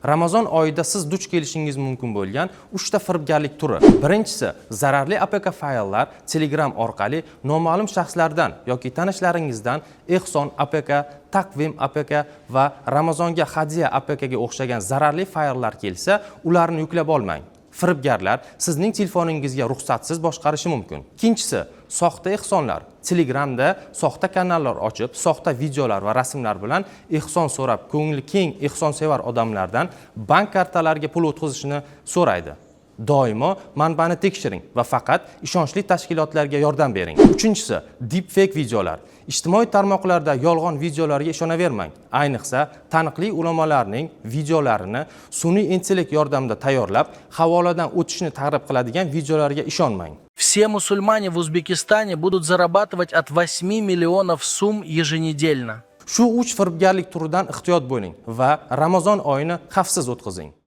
Ramazon oyida siz duch kelishingiz mumkin bo'lgan uchta firibgarlik turi. Birinchisi, zararli APK fayllar. Telegram orqali noma'lum shaxslardan yoki tanishlaringizdan ehson APK, taqvim APK va Ramazonga hadya APK ga o'xshagan zararli fayllar kelsa, ularni yuklab olmang. Firibgarlar sizning telefoningizga ruxsatsiz boshqarishi mumkin. Ikkinchisi, soxta ehsonlar. Telegramda soxta kanallar ochib, soxta videolar va rasmlar bilan ehson so'rab, ko'ngli keng, ehsonsevar odamlardan bank kartalariga pul o'tkazishni so'raydi. Doimo manbani tekshiring va faqat ishonchli tashkilotlarga yordam bering. Uchinchisi, deepfake videolar. Ijtimoiy tarmoqlarda yolg'on videolarga ishonavermang. Ayniqsa, taniqli ulamolarning videolarini sun'iy intellekt yordamida tayyorlab, havoladan o'tishni targ'ib qiladigan videolarga ishonmang. Все мусульмане в Узбекистане будут зарабатывать от 8 миллионов сум еженедельно. Shu uch firibgarlik turidan ehtiyot bo'ling va Ramazon oyini xavfsiz o'tkazing.